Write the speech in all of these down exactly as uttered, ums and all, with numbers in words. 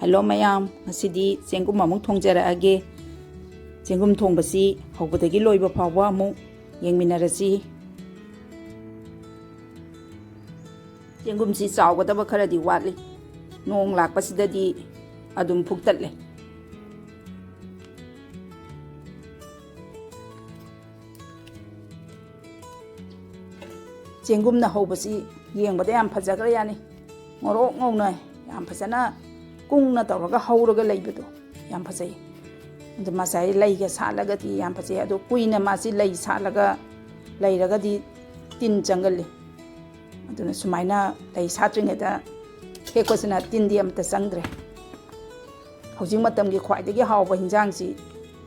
Hello ꯃꯌꯥꯝ, ꯉꯁꯤꯗꯤ ꯆꯦꯡꯒꯨꯝ ꯑꯃꯨꯛ ꯊꯣꯡꯖꯔꯛꯑꯒꯦ꯫ ꯆꯦꯡꯒꯨꯝ ꯊꯣꯡꯕꯁꯤ ꯍꯧꯕꯗꯒꯤ ꯂꯣꯏꯕ ꯐꯥꯎꯕ ꯑꯃꯨꯛ ꯌꯦꯡꯃꯤꯟꯅꯔꯁꯤ꯫ ꯆꯦꯡꯒꯨꯝꯁꯤ ꯆꯥꯎꯒꯗꯕ ꯈꯔꯗꯤ ꯋꯥꯠꯂꯤ꯫ ꯅꯣꯡ ꯂꯥꯛꯄꯁꯤꯗꯗꯤ ꯑꯗꯨꯝ ꯐꯨꯛꯇꯠꯂꯦ꯫ ꯆꯦꯡꯒꯨꯝꯅ ꯍꯧꯕꯁꯤ ꯌꯦꯡꯕꯗ ꯌꯥꯝ ꯐꯖꯈ꯭ꯔ ꯌꯥꯅꯤ꯫ ꯉꯧꯔꯣꯛ ꯉꯧꯅ ꯌꯥꯝ ꯐꯖꯅ ꯀꯨꯡꯅ ꯇꯧꯔꯒ ꯍꯧꯔꯒ ꯂꯩꯕꯗꯣ ꯌꯥꯝ ꯐꯖꯩ꯫ ꯑꯗꯨ ꯉꯁꯥꯏ ꯂꯩꯒ ꯁꯥꯠꯂꯒꯗꯤ ꯌꯥꯝ ꯐꯖꯩ꯫ ꯑꯗꯣ ꯀꯨꯏꯅ ꯃꯥꯁꯤ ꯂꯩ ꯁꯥꯠꯂꯒ ꯂꯩꯔꯒꯗꯤ ꯇꯤꯟ ꯆꯪꯒꯜꯂꯤ꯫ ꯑꯗꯨꯅ ꯁꯨꯃꯥꯏꯅ ꯂꯩ ꯁꯥꯠꯇ꯭ꯔꯤꯉꯩꯗ ꯍꯦꯛꯄꯁꯤꯅ ꯇꯤꯟꯗꯤ ꯑꯃꯠꯇ ꯆꯪꯗ꯭ꯔꯦ꯫ ꯍꯧꯖꯤꯛ ꯃꯇꯝꯒꯤ ꯈ꯭ꯋꯥꯏꯗꯒꯤ ꯍꯥꯎꯕ ꯍꯤꯟꯖꯥꯡꯁꯤ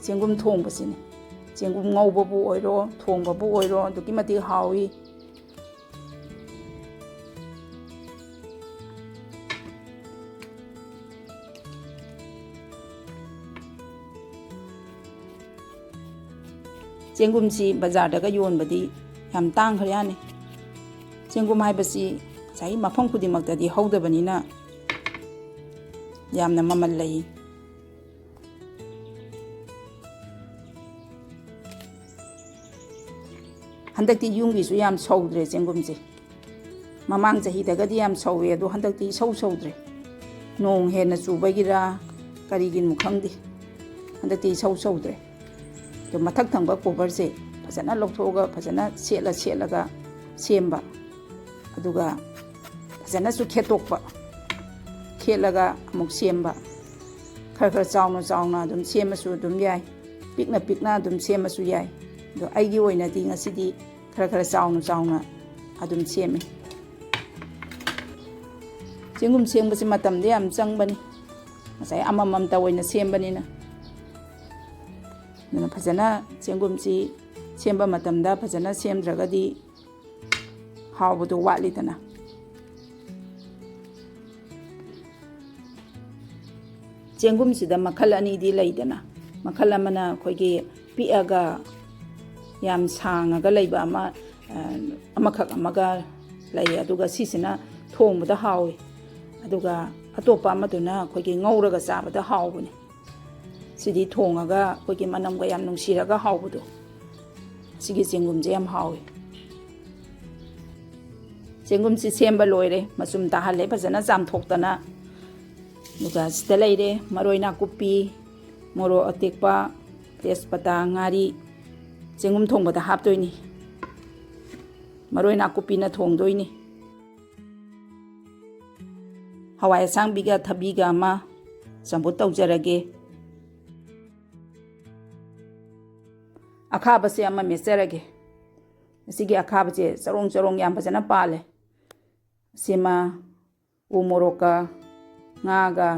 ꯆꯦꯡꯒꯨꯝ ꯊꯣꯡꯕꯁꯤꯅꯤ꯫ ꯆꯦꯡꯒꯨꯝ ꯉꯧꯕꯕꯨ ꯑꯣꯏꯔꯣ, ꯊꯣꯡꯕꯕꯨ ꯑꯣꯏꯔꯣ, ꯑꯗꯨꯛꯀꯤ ꯃꯇꯤꯛ ꯍꯥꯎꯏ꯫ ꯆꯦꯡꯒꯨꯝꯁꯤ ꯕꯖꯥꯔꯗꯒ ꯌꯣꯟꯕꯗꯤ ꯌꯥꯝ ꯇꯥꯡꯈ꯭ꯔ ꯌꯥꯅꯤ꯫ ꯆꯦꯡꯒꯨꯝ ꯍꯥꯏꯕꯁꯤ ꯉꯁꯥꯏꯒꯤ ꯃꯐꯝ ꯈꯨꯗꯤꯡꯃꯛꯇꯗꯤ ꯍꯧꯗꯕꯅꯤꯅ ꯌꯥꯝꯅ ꯃꯃꯜ ꯂꯩ꯫ ꯍꯟꯗꯛꯇꯤ ꯌꯨꯝꯒꯤꯁꯨ ꯌꯥꯝ ꯁꯧꯗ꯭ꯔꯦ ꯆꯦꯡꯒꯨꯝꯁꯦ꯫ ꯃꯃꯥꯡ ꯆꯍꯤꯗꯒꯗꯤ ꯌꯥꯝ ꯁꯧꯋꯦ, ꯑꯗꯣ ꯍꯟꯗꯛꯇꯤ ꯏꯁꯧ ꯁꯧꯗ꯭ꯔꯦ꯫ ꯅꯣꯡ ꯍꯦꯟꯅ ꯆꯨꯕꯒꯤꯔꯥ ꯀꯔꯤꯒꯤꯅꯣ ꯈꯪꯗꯦ, ꯍꯟꯗꯛꯇꯤ ꯏꯁꯧ ꯁꯧꯗ꯭ꯔꯦ꯫ ꯑꯗꯣ ꯃꯊꯛ ꯊꯪꯕ ꯀꯣꯕꯔꯁꯦ ꯐꯖꯅ ꯂꯧꯊꯣꯛꯑꯒ ꯐꯖꯅ ꯁꯦꯠꯂ ꯁꯦꯠꯂꯒ ꯁꯦꯝꯕ, ꯑꯗꯨꯒ ꯐꯖꯅꯁꯨ ꯈꯦꯠꯇꯣꯛꯄ, ꯈꯦꯠꯂꯒ ꯑꯃꯨꯛ ꯁꯦꯝꯕ꯫ ꯈꯔ ꯈꯔ ꯆꯥꯎꯅ ꯆꯥꯎꯅ ꯑꯗꯨꯝ ꯁꯦꯝꯃꯁꯨ ꯑꯗꯨꯝ ꯌꯥꯏ, ꯄꯤꯛꯅ ꯄꯤꯛꯅ ꯑꯗꯨꯝ ꯁꯦꯝꯃꯁꯨ ꯌꯥꯏ꯫ ꯑꯗꯣ ꯑꯩꯒꯤ ꯑꯣꯏꯅꯗꯤ ꯉꯁꯤꯗꯤ ꯈꯔ ꯈꯔ ꯆꯥꯎꯅ ꯆꯥꯎꯅ ꯑꯗꯨꯝ ꯁꯦꯝꯃꯤ꯫ ꯆꯦꯡꯒꯨꯝ ꯁꯦꯝꯕꯁꯦ ꯃꯇꯝꯗꯤ ꯌꯥꯝ ꯆꯪꯕꯅꯤ, ꯉꯁꯥꯏ ꯑꯃꯃꯝꯇ ꯑꯣꯏꯅ ꯁꯦꯝꯕꯅꯤꯅ꯫ ꯑꯗꯨꯅ ꯐꯖꯅ ꯆꯦꯡꯒꯨꯝꯁꯤ ꯁꯦꯝꯕ ꯃꯇꯝꯗ ꯐꯖꯅ ꯁꯦꯝꯗ꯭ꯔꯒꯗꯤ ꯍꯥꯎꯕꯗꯣ ꯋꯥꯠꯂꯤꯗꯅ꯫ ꯆꯦꯡꯒꯨꯝꯁꯤꯗ ꯃꯈꯜ ꯑꯅꯤꯗꯤ ꯂꯩꯗꯅ, ꯃꯈꯜ ꯑꯃꯅ ꯑꯩꯈꯣꯏꯒꯤ ꯄꯤꯛꯑꯒ ꯌꯥꯝ ꯁꯥꯡꯉꯒ ꯂꯩꯕ ꯑꯃ, ꯑ, ꯑꯃꯈꯛ ꯑꯃꯒ ꯂꯩ, ꯑꯗꯨꯒ ꯁꯤꯁꯤꯅ ꯊꯣꯡꯕꯗ ꯍꯥꯎꯏ꯫ ꯑꯗꯨꯒ ꯑꯇꯣꯞꯄ ꯑꯃꯗꯨꯅ ꯑꯩꯈꯣꯏꯒꯤ ꯉꯧꯔꯒ ꯆꯥꯕꯗ ꯍꯥꯎꯕꯅꯤ꯫ ꯁꯤꯗꯤ ꯊꯣꯡꯉꯒ ꯑꯩꯈꯣꯏꯒꯤ ꯃꯅꯝꯒ ꯌꯥꯝ ꯅꯨꯡꯁꯤꯔꯒ ꯍꯥꯎꯕꯗꯣ, ꯁꯤꯒꯤ ꯆꯦꯡꯒꯨꯝꯁꯦ ꯌꯥꯝ ꯍꯥꯎꯏ꯫ ꯆꯦꯡꯒꯨꯝꯁꯤ ꯁꯦꯝꯕ ꯂꯣꯏꯔꯦ, ꯃꯆꯨꯝ ꯇꯥꯍꯜꯂꯦ ꯐꯖꯅ ꯆꯥꯝꯊꯣꯛꯇꯅ꯫ ꯑꯗꯨꯒ ꯁꯤꯗ ꯂꯩꯔꯦ ꯃꯔꯣꯏ ꯅꯥꯀꯨꯞꯄꯤ, ꯃꯣꯔꯣꯛ ꯑꯇꯦꯛꯄ, ꯇꯦꯖꯄꯇꯥ, ꯉꯥꯔꯤ꯫ ꯆꯦꯡꯒꯨꯝ ꯊꯣꯡꯕꯗ ꯍꯥꯞꯇꯣꯏꯅꯤ꯫ ꯃꯔꯣꯏ ꯅꯥꯀꯨꯞꯄꯤꯅ ꯊꯣꯡꯗꯣꯏꯅꯤ꯫ ꯍꯋꯥꯏ ꯑꯁꯥꯡꯕꯤꯒ ꯊꯕꯤꯒ ꯑꯃ ꯆꯝꯐꯨꯠ ꯇꯧꯖꯔꯒꯦ꯫ ꯑꯈꯥꯕꯁꯦ ꯑꯃ ꯃꯦꯠꯆꯔꯒꯦ꯫ ꯑꯁꯤꯒꯤ ꯑꯈꯥꯕꯁꯦ ꯆꯔꯣꯡ ꯆꯔꯣꯡ ꯌꯥꯝ ꯐꯖꯅ ꯄꯥꯜꯂꯦ꯫ ꯁꯤꯃ ꯎ ꯃꯣꯔꯣꯛꯀ ꯉꯥꯒ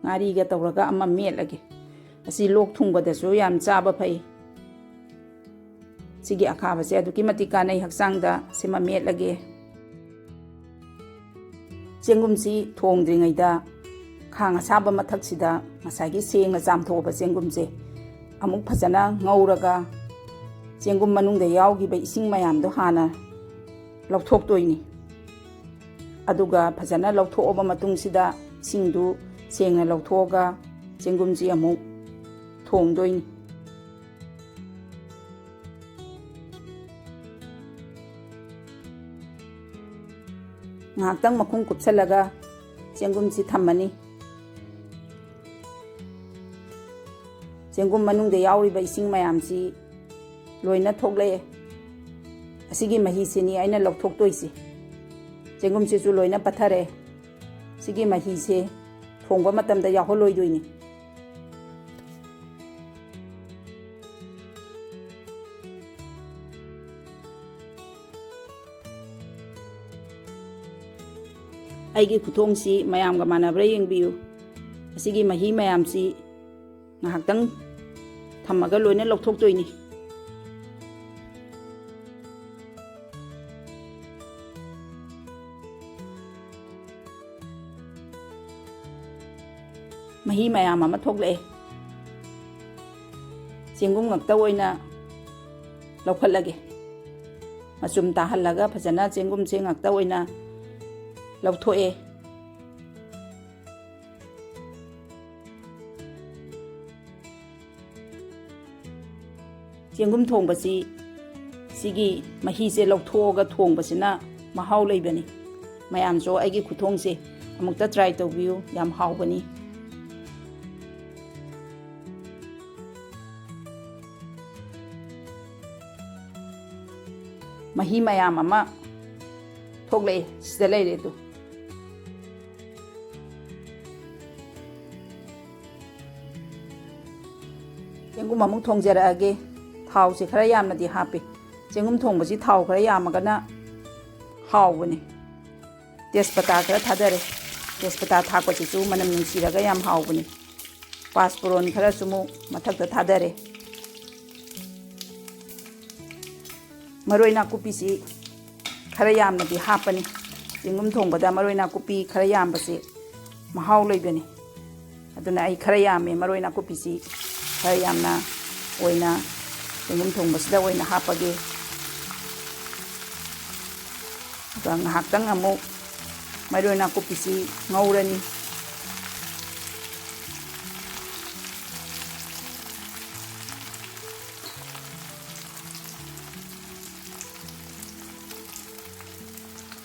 ꯉꯥꯔꯤꯒ ꯇꯧꯔꯒ ꯑꯃ ꯃꯦꯠꯂꯒꯦ꯫ ꯑꯁꯤ ꯂꯣꯛ ꯊꯨꯡꯕꯗꯁꯨ ꯌꯥꯝ ꯆꯥꯕ ꯐꯩ꯫ ꯁꯤꯒꯤ ꯑꯈꯥꯕꯁꯦ ꯑꯗꯨꯛꯀꯤ ꯃꯇꯤꯛ ꯀꯥꯟꯅꯩ ꯍꯛꯆꯥꯡꯗ꯫ ꯁꯤꯃ ꯃꯦꯠꯂꯒꯦ꯫ ꯆꯦꯡꯒꯨꯝꯁꯤ ꯊꯣꯡꯗ꯭ꯔꯤꯉꯩꯗ ꯈꯥꯡ ꯑꯁꯥꯕ ꯃꯊꯛꯁꯤꯗ ꯉꯁꯥꯏꯒꯤ ꯁꯦꯡꯅ ꯆꯥꯝꯊꯣꯛꯑꯕ ꯆꯦꯡꯒꯨꯝꯁꯦ ꯑꯃꯨꯛ ꯐꯖꯅ ꯉꯧꯔꯒ, ꯆꯦꯡꯒꯨꯝ ꯃꯅꯨꯡꯗ ꯌꯥꯎꯈꯤꯕ ꯏꯁꯤꯡ ꯃꯌꯥꯝꯗꯣ ꯍꯥꯟꯅ ꯂꯧꯊꯣꯛꯇꯣꯏꯅꯤ꯫ ꯑꯗꯨꯒ ꯐꯖꯅ ꯂꯧꯊꯣꯛꯑꯕ ꯃꯇꯨꯡꯁꯤꯗ ꯏꯁꯤꯡꯗꯨ ꯁꯦꯡꯅ ꯂꯧꯊꯣꯛꯑꯒ ꯆꯦꯡꯒꯨꯝꯁꯤ ꯑꯃꯨꯛ ꯊꯣꯡꯗꯣꯏꯅꯤ꯫ ꯉꯥꯏꯍꯥꯛꯇꯪ ꯃꯈꯨꯝ ꯀꯨꯞꯁꯜꯂꯒ ꯆꯦꯡꯒꯨꯝꯁꯤ ꯊꯝꯃꯅꯤ꯫ ꯆꯦꯡꯒꯨꯝ ꯃꯅꯨꯡꯗ ꯌꯥꯎꯔꯤꯕ ꯏꯁꯤꯡ ꯃꯌꯥꯝꯁꯤ ꯂꯣꯏꯅ ꯊꯣꯛꯂꯛꯑꯦ꯫ ꯑꯁꯤꯒꯤ ꯃꯍꯤꯁꯤꯅꯤ ꯑꯩꯅ ꯂꯧꯊꯣꯛꯇꯣꯏꯁꯤ꯫ ꯆꯦꯡꯒꯨꯝꯁꯤꯁꯨ ꯂꯣꯏꯅ ꯄꯠꯊꯔꯦ꯫ ꯁꯤꯒꯤ ꯃꯍꯤꯁꯦ ꯊꯣꯡꯕ ꯃꯇꯝꯗ ꯌꯥꯎꯍꯜꯂꯣꯏꯗꯣꯏꯅꯤ꯫ ꯑꯩꯒꯤ ꯈꯨꯊꯣꯡꯁꯤ ꯃꯌꯥꯝꯒ ꯃꯥꯟꯅꯕ꯭ꯔꯥ ꯌꯦꯡꯕꯤꯌꯨ꯫ ꯑꯁꯤꯒꯤ ꯃꯍꯤ ꯃꯌꯥꯝꯁꯤ ꯉꯥꯏꯍꯥꯛꯇꯪ ꯊꯝꯃꯒ ꯂꯣꯏꯅ ꯂꯧꯊꯣꯛꯇꯣꯏꯅꯤ꯫ ꯃꯍꯤ ꯃꯌꯥꯝ ꯑꯃ ꯊꯣꯛꯂꯛꯑꯦ꯫ ꯆꯦꯡꯒꯨꯝ ꯉꯥꯛꯇ ꯑꯣꯏꯅ ꯂꯧꯈꯠꯂꯒꯦ꯫ ꯃꯆꯨꯝ ꯇꯥꯍꯜꯂꯒ ꯐꯖꯅ ꯆꯦꯡꯒꯨꯝꯁꯦ ꯉꯥꯛꯇ ꯑꯣꯏꯅ ꯂꯧꯊꯣꯛꯑꯦ꯫ ꯆꯦꯡꯒꯨꯝ ꯊꯣꯡꯕꯁꯤ ꯁꯤꯒꯤ ꯃꯍꯤꯁꯦ ꯂꯧꯊꯣꯛꯑꯒ ꯊꯣꯡꯕꯁꯤꯅ ꯃꯍꯥꯎ ꯂꯩꯕꯅꯤ꯫ ꯃꯌꯥꯝꯁꯨ ꯑꯩꯒꯤ ꯈꯨꯊꯣꯡꯁꯦ ꯑꯃꯨꯛꯇ try ꯇꯧꯕꯤꯌꯨ, ꯌꯥꯝ ꯍꯥꯎꯕꯅꯤ꯫ ꯃꯍꯤ ꯃꯌꯥꯝ ꯑꯃ ꯊꯣꯛꯂꯛꯑꯦ, ꯁꯤꯗ ꯂꯩꯔꯦ ꯑꯗꯨ꯫ ꯆꯦꯡꯒꯨꯝ ꯑꯃꯨꯛ ꯊꯣꯡꯖꯔꯛꯑꯒꯦ꯫ ꯊꯥꯎꯁꯦ ꯈꯔ ꯌꯥꯝꯅꯗꯤ ꯍꯥꯞꯄꯤ꯫ ꯆꯦꯡꯒꯨꯝ ꯊꯣꯡꯕꯁꯤ ꯊꯥꯎ ꯈꯔ ꯌꯥꯝꯃꯒꯅ ꯍꯥꯎꯕꯅꯤ꯫ ꯇꯦꯖꯄꯇꯥ ꯈꯔ ꯊꯥꯗꯔꯦ꯫ ꯇꯦꯖꯄꯇꯥ ꯊꯥꯛꯄꯁꯤꯁꯨ ꯃꯅꯝ ꯅꯨꯡꯁꯤꯔꯒ ꯌꯥꯝ ꯍꯥꯎꯕꯅꯤ꯫ ꯄꯥꯁꯄꯨꯔꯣꯟ ꯈꯔꯁꯨ ꯑꯃꯨꯛ ꯃꯊꯛꯇ ꯊꯥꯗꯔꯦ꯫ ꯃꯔꯣꯏ ꯅꯥꯀꯨꯞꯄꯤꯁꯤ ꯈꯔ ꯌꯥꯝꯅꯗꯤ ꯍꯥꯞꯄꯅꯤ꯫ ꯆꯦꯡꯒꯨꯝ ꯊꯣꯡꯕꯗ ꯃꯔꯣꯏ ꯅꯥꯀꯨꯞꯄꯤ ꯈꯔ ꯌꯥꯝꯕꯁꯤ ꯃꯍꯥꯎ ꯂꯩꯕꯅꯤ꯫ ꯑꯗꯨꯅ ꯑꯩ ꯈꯔ ꯌꯥꯝꯃꯦ, ꯃꯔꯣꯏ ꯅꯥꯀꯨꯞꯄꯤꯁꯤ ꯈꯔ ꯌꯥꯝꯅ ꯑꯣꯏꯅ ꯆꯦꯡꯒꯨꯝ ꯊꯣꯡꯕꯁꯤꯗ ꯑꯣꯏꯅ ꯍꯥꯞꯄꯒꯦ꯫ ꯑꯗꯨꯒ ꯉꯥꯏꯍꯥꯛꯇꯪ ꯑꯃꯨꯛ ꯃꯔꯣꯏ ꯅꯥꯀꯨꯞꯄꯤꯁꯤ ꯉꯧꯔꯅꯤ꯫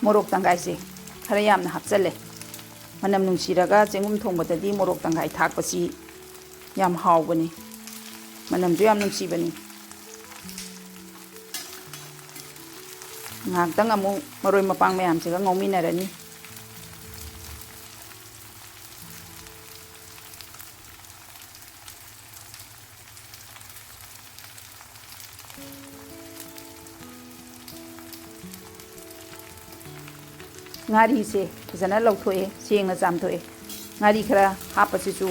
ꯃꯣꯔꯣꯛ ꯇꯪꯈꯥꯏꯁꯦ ꯈꯔ ꯌꯥꯝꯅ ꯍꯥꯞꯆꯜꯂꯦ꯫ ꯃꯅꯝ ꯅꯨꯡꯁꯤꯔꯒ ꯆꯦꯡꯒꯨꯝ ꯊꯣꯡꯕꯗꯗꯤ ꯃꯣꯔꯣꯛ ꯇꯪꯈꯥꯏ ꯊꯥꯛꯄꯁꯤ ꯌꯥꯝ ꯍꯥꯎꯕꯅꯤ, ꯃꯅꯝꯁꯨ ꯌꯥꯝ ꯅꯨꯡꯁꯤꯕꯅꯤ꯫ ꯉꯥꯏꯍꯥꯛꯇꯪ ꯑꯃꯨꯛ ꯃꯔꯣꯏ ꯃꯄꯥꯡ ꯃꯌꯥꯝꯁꯤꯒ ꯉꯧꯃꯤꯟꯅꯔꯅꯤ꯫ ꯉꯥꯔꯤꯁꯦ ꯐꯖꯅ ꯂꯧꯊꯣꯛꯑꯦ, ꯁꯦꯡꯅ ꯆꯥꯝꯊꯣꯛꯑꯦ꯫ ꯉꯥꯔꯤ ꯈꯔ ꯍꯥꯞꯄꯁꯤꯁꯨ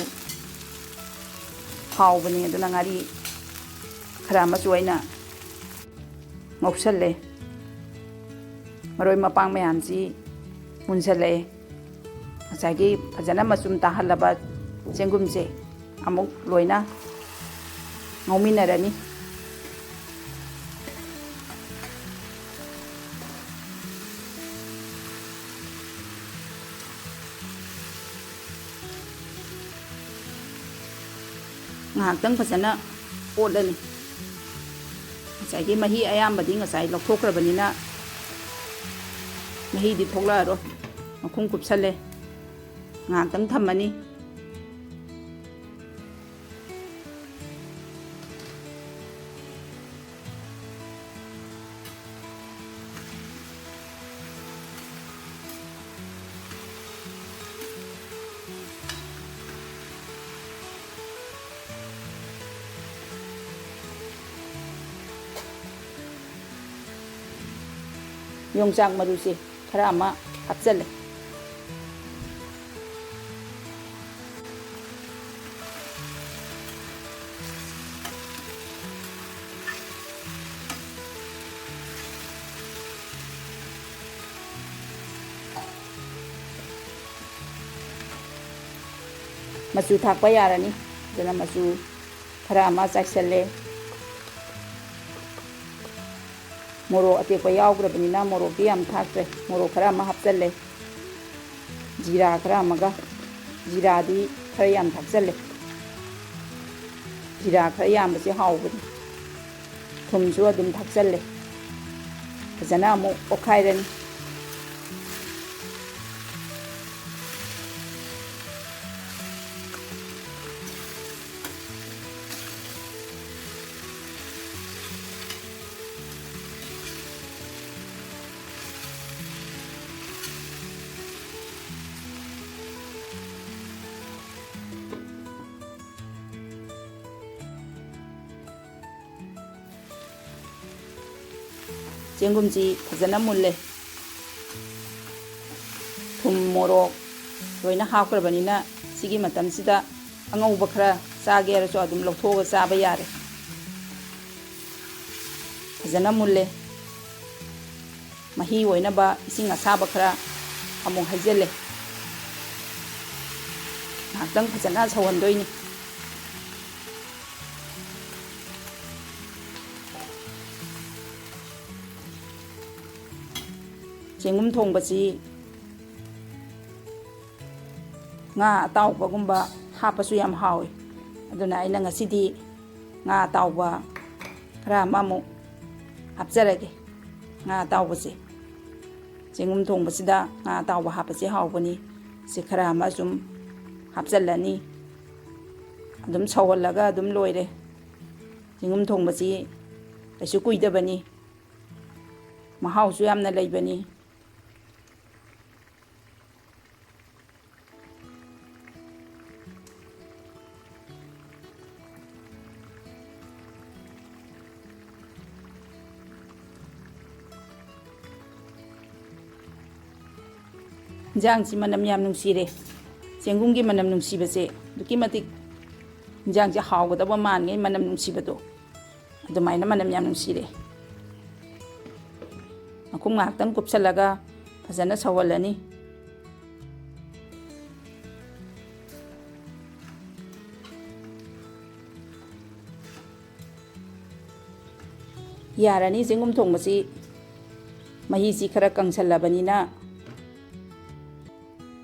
ꯍꯥꯎꯕꯅꯤ, ꯑꯗꯨꯅ ꯉꯥꯔꯤ ꯈꯔ ꯑꯃꯁꯨ ꯑꯩꯅ ꯉꯧꯁꯜꯂꯦ꯫ ꯃꯔꯣꯏ ꯃꯄꯥꯡ ꯃꯌꯥꯝꯁꯤ ꯃꯨꯟꯁꯜꯂꯛꯑꯦ꯫ ꯉꯁꯥꯏꯒꯤ ꯐꯖꯅ ꯃꯆꯨꯝ ꯇꯥꯍꯜꯂꯕ ꯆꯦꯡꯒꯨꯝꯁꯦ ꯑꯃꯨꯛ ꯂꯣꯏꯅ ꯉꯧꯃꯤꯟꯅꯔꯅꯤ꯫ ꯉꯥꯏꯍꯥꯛꯇꯪ ꯐꯖꯅ ꯑꯣꯠꯂꯅꯤ꯫ ꯉꯁꯥꯏꯒꯤ ꯃꯍꯤ ꯑꯌꯥꯝꯕꯗꯤ ꯉꯁꯥꯏ ꯂꯧꯊꯣꯛꯈ꯭ꯔꯕꯅꯤꯅ ꯃꯍꯤꯗꯤ ꯊꯣꯛꯂꯛꯑꯔꯣꯏ꯫ ꯃꯈꯨꯝ ꯀꯨꯞꯁꯜꯂꯦ, ꯉꯥꯏꯍꯥꯛꯇꯪ ꯊꯝꯃꯅꯤ꯫ ꯌꯣꯡꯆꯥꯛ ꯃꯔꯨꯁꯦ ꯈꯔ ꯑꯃ ꯍꯥꯞꯆꯜꯂꯦ꯫ ꯃꯆꯨ ꯊꯥꯛꯄ ꯌꯥꯔꯅꯤ꯫ ꯑꯗꯨꯅ ꯃꯆꯨ ꯈꯔ ꯑꯃ ꯆꯥꯏꯁꯜꯂꯦ꯫ ꯃꯣꯔꯣꯛ ꯑꯇꯦꯛꯄ ꯌꯥꯎꯈ꯭ꯔꯕꯅꯤꯅ ꯃꯣꯔꯣꯛꯇꯤ ꯌꯥꯝ ꯊꯥꯛꯇ꯭ꯔꯦ꯫ ꯃꯣꯔꯣꯛ ꯈꯔ ꯑꯃ ꯍꯥꯞꯆꯜꯂꯦ꯫ ꯖꯤꯔꯥ ꯈꯔ ꯑꯃꯒ, ꯖꯤꯔꯥꯗꯤ ꯈꯔ ꯌꯥꯝ ꯊꯥꯛꯆꯜꯂꯦ꯫ ꯖꯤꯔꯥ ꯈꯔ ꯌꯥꯝꯕꯁꯦ ꯍꯥꯎꯕꯅꯤ꯫ ꯊꯨꯝꯁꯨ ꯑꯗꯨꯝ ꯊꯥꯛꯆꯜꯂꯦ꯫ ꯐꯖꯅ ꯑꯃꯨꯛ ꯑꯣꯠꯈꯥꯏꯔꯅꯤ꯫ ꯆꯦꯡꯒꯨꯝꯁꯤ ꯐꯖꯅ ꯃꯨꯜꯂꯦ꯫ ꯊꯨꯝ, ꯃꯣꯔꯣꯛ ꯂꯣꯏꯅ ꯍꯥꯞꯈ꯭ꯔꯕꯅꯤꯅ ꯁꯤꯒꯤ ꯃꯇꯝꯁꯤꯗ ꯑꯉꯧꯕ ꯈꯔ ꯆꯥꯒꯦ ꯍꯥꯏꯔꯁꯨ ꯑꯗꯨꯝ ꯂꯧꯊꯣꯛꯑꯒ ꯆꯥꯕ ꯌꯥꯔꯦ꯫ ꯐꯖꯅ ꯃꯨꯜꯂꯦ꯫ ꯃꯍꯤ ꯑꯣꯏꯅꯕ ꯏꯁꯤꯡ ꯑꯁꯥꯕ ꯈꯔ ꯑꯃꯨꯛ ꯍꯩꯖꯤꯜꯂꯦ꯫ ꯉꯥꯏꯍꯥꯛꯇꯪ ꯐꯖꯅ ꯁꯧꯍꯟꯗꯣꯏꯅꯤ꯫ ꯆꯦꯡꯒꯨꯝ ꯊꯣꯡꯕꯁꯤ ꯉꯥ ꯑꯇꯥꯎꯕꯒꯨꯝꯕ ꯍꯥꯞꯄꯁꯨ ꯌꯥꯝ ꯍꯥꯎꯏ꯫ ꯑꯗꯨꯅ ꯑꯩꯅ ꯉꯁꯤꯗꯤ ꯉꯥ ꯑꯇꯥꯎꯕ ꯈꯔ ꯑꯃꯃꯨꯛ ꯍꯥꯞꯆꯔꯒꯦ꯫ ꯉꯥ ꯑꯇꯥꯎꯕꯁꯦ, ꯆꯦꯡꯒꯨꯝ ꯊꯣꯡꯕꯁꯤꯗ ꯉꯥ ꯑꯇꯥꯎꯕ ꯍꯥꯞꯄꯁꯦ ꯍꯥꯎꯕꯅꯤ꯫ ꯁꯤ ꯈꯔ ꯑꯃ ꯁꯨꯝ ꯍꯥꯞꯆꯤꯜꯂꯅꯤ꯫ ꯑꯗꯨꯝ ꯁꯧꯍꯜꯂꯒ ꯑꯗꯨꯝ ꯂꯣꯏꯔꯦ꯫ ꯆꯦꯡꯒꯨꯝ ꯊꯣꯡꯕꯁꯤ ꯀꯩꯁꯨ ꯀꯨꯏꯗꯕꯅꯤ, ꯃꯍꯥꯎꯁꯨ ꯌꯥꯝꯅ ꯂꯩꯕꯅꯤ꯫ ꯏꯟꯖꯥꯡꯁꯤ ꯃꯅꯝ ꯌꯥꯝ ꯅꯨꯡꯁꯤꯔꯦ꯫ ꯆꯦꯡꯒꯨꯝꯒꯤ ꯃꯅꯝ ꯅꯨꯡꯁꯤꯕꯁꯦ ꯑꯗꯨꯛꯀꯤ ꯃꯇꯤꯛ ꯏꯟꯖꯥꯡꯁꯦ ꯍꯥꯎꯒꯗꯕ ꯃꯥꯟꯉꯩ, ꯃꯅꯝ ꯅꯨꯡꯁꯤꯕꯗꯣ ꯑꯗꯨꯃꯥꯏꯅ ꯃꯅꯝ ꯌꯥꯝ ꯅꯨꯡꯁꯤꯔꯦ꯫ ꯃꯈꯨꯝ ꯉꯥꯏꯍꯥꯛꯇꯪ ꯀꯨꯞꯁꯜꯂꯒ ꯐꯖꯅ ꯁꯧꯍꯜꯂꯅꯤ꯫ ꯌꯥꯔꯅꯤ꯫ ꯆꯦꯡꯒꯨꯝ ꯊꯣꯡꯕꯁꯤ ꯃꯍꯤꯁꯤ ꯈꯔ ꯀꯪꯁꯜꯂꯕꯅꯤꯅ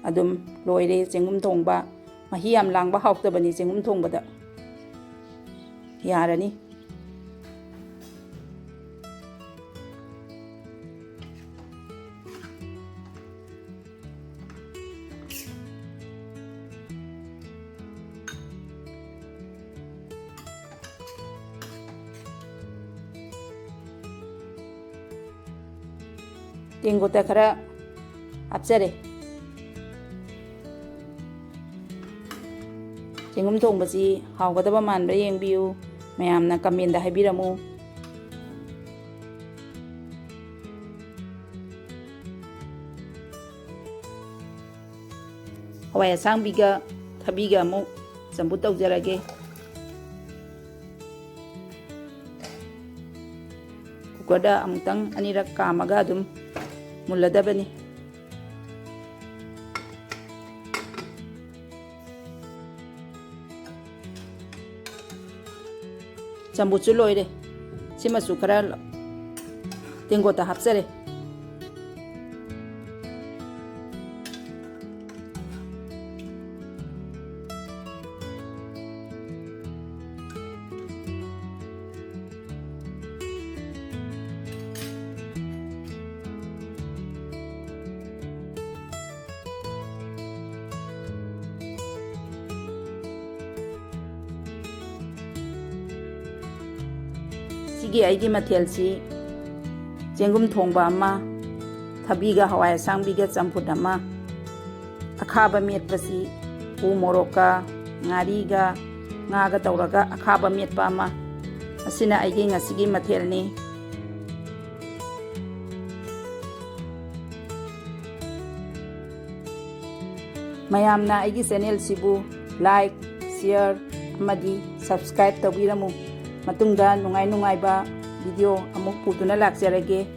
ꯑꯗꯨꯝ ꯂꯣꯏꯔꯦ ꯆꯦꯡꯒꯨꯝ ꯊꯣꯡꯕ꯫ ꯃꯍꯤ ꯌꯥꯝ ꯂꯥꯡꯕ ꯍꯥꯎꯇꯕꯅꯤ ꯆꯦꯡꯒꯨꯝ ꯊꯣꯡꯕꯗ꯫ ꯌꯥꯔꯅꯤ꯫ ꯇꯦꯡꯀꯣꯠꯇ ꯈꯔ ꯍꯥꯞꯆꯔꯦ꯫ ꯆꯦꯡꯒꯨꯝ ꯊꯣꯡꯕꯁꯤ ꯍꯥꯎꯒꯗꯕ ꯃꯥꯟꯕ꯭ꯔꯥ ꯌꯦꯡꯕꯤꯌꯨ꯫ ꯃꯌꯥꯝꯅ ꯀꯃꯦꯟꯗ ꯍꯥꯏꯕꯤꯔꯝꯃꯨ꯫ ꯍꯋꯥꯏ ꯑꯁꯥꯡꯕꯤꯒ ꯊꯕꯤꯒ ꯑꯃꯨꯛ ꯆꯝꯐꯨꯠ ꯇꯧꯖꯔꯒꯦ꯫ ꯀꯨꯀꯔꯗ ꯑꯃꯨꯛꯇꯪ ꯑꯅꯤꯔꯛ ꯀꯥꯝꯃꯒ ꯑꯗꯨꯝ ꯃꯨꯜꯂꯗꯕꯅꯤ꯫ ꯆꯝꯐꯨꯠꯁꯨ ꯂꯣꯏꯔꯦ꯫ ꯁꯤꯃꯁꯨ ꯈꯔ ꯇꯦꯡꯀꯣꯠꯇ ꯍꯥꯞꯆꯔꯦ꯫ ꯉꯁꯤꯒꯤ ꯑꯩꯒꯤ ꯃꯊꯦꯜꯁꯤ ꯆꯦꯡꯒꯨꯝ ꯊꯣꯡꯕ ꯑꯃ, ꯊꯕꯤꯒ ꯍꯋꯥꯏ ꯑꯁꯥꯡꯕꯤꯒ ꯆꯝꯐꯨꯠ ꯑꯃ, ꯑꯈꯥꯕ ꯃꯦꯠꯄꯁꯤ ꯎ ꯃꯣꯔꯣꯛꯀ ꯉꯥꯔꯤꯒ ꯉꯥꯒ ꯇꯧꯔꯒ ꯑꯈꯥꯕ ꯃꯦꯠꯄ ꯑꯃ꯫ ꯑꯁꯤꯅ ꯑꯩꯒꯤ ꯉꯁꯤꯒꯤ ꯃꯊꯦꯜꯅꯤ꯫ ꯃꯌꯥꯝꯅ ꯑꯩꯒꯤ ꯆꯦꯅꯦꯜꯁꯤꯕꯨ like, share ꯑꯃꯗꯤ subscribe ꯇꯧꯕꯤꯔꯝꯃꯨ꯫ ꯃꯇꯨꯡꯗ ꯅꯨꯡꯉꯥꯏ ꯅꯨꯡꯉꯥꯏꯕ video ꯑꯃꯨꯛ ꯄꯨꯗꯨꯅ ꯂꯥꯛꯆꯔꯒꯦ꯫